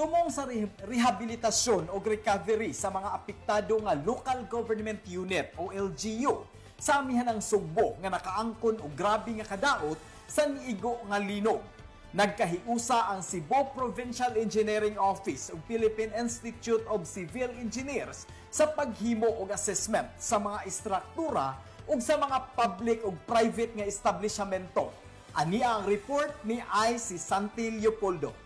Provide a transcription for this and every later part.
Tumong sa rehabilitasyon o recovery sa mga apektado nga local government unit o LGU sa amihanang Sugbo nga nakaangkon og grabe nga kadaot sa niigo nga linog. Nagkahiusa ang Cebu Provincial Engineering Office ug Philippine Institute of Civil Engineers sa paghimo og assessment sa mga istruktura ug sa mga public ug private nga establishmento. Ani ang report ni I.C. Santi Leopoldo.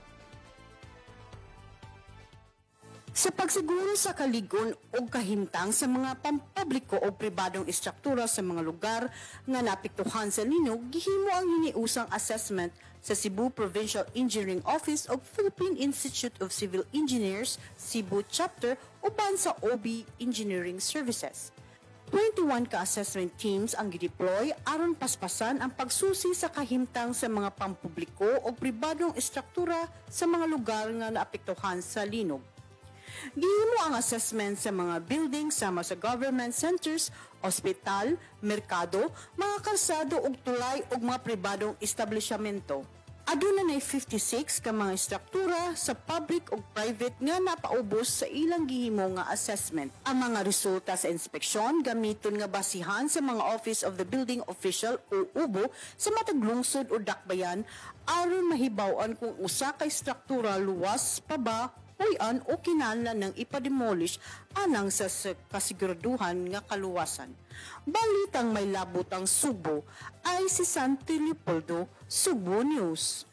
Sa pagsiguro sa kaligon o kahimtang sa mga pampubliko o pribadong istruktura sa mga lugar nga naapektuhan sa linog, gihimo ang hiniusang assessment sa Cebu Provincial Engineering Office ug Philippine Institute of Civil Engineers Cebu Chapter uban sa OB Engineering Services. 21 ka assessment teams ang gideploy aron paspasan ang pagsusi sa kahimtang sa mga pampubliko o pribadong istruktura sa mga lugar nga naapektuhan sa linog. Gihimo ang assessment sa mga building sama sa government centers, ospital, merkado, mga kalsado ug tulay ug mga pribadong establishmento. Aduna nay 56 ka mga istruktura sa public ug private nga napaubos sa ilang gihimo nga assessment. Ang mga resulta sa inspeksyon gamiton nga basihan sa mga Office of the Building Official o UBO sa matag lungsod o dakbayan aron mahibaw-an kung usa ka istruktura luwas pa ba, puy-an o kinahanglan ng ipademolish anang sa kasiguraduhan nga kaluwasan. Balitang may labot ang Sugbo ay si Santi Leopoldo, Sugbo News.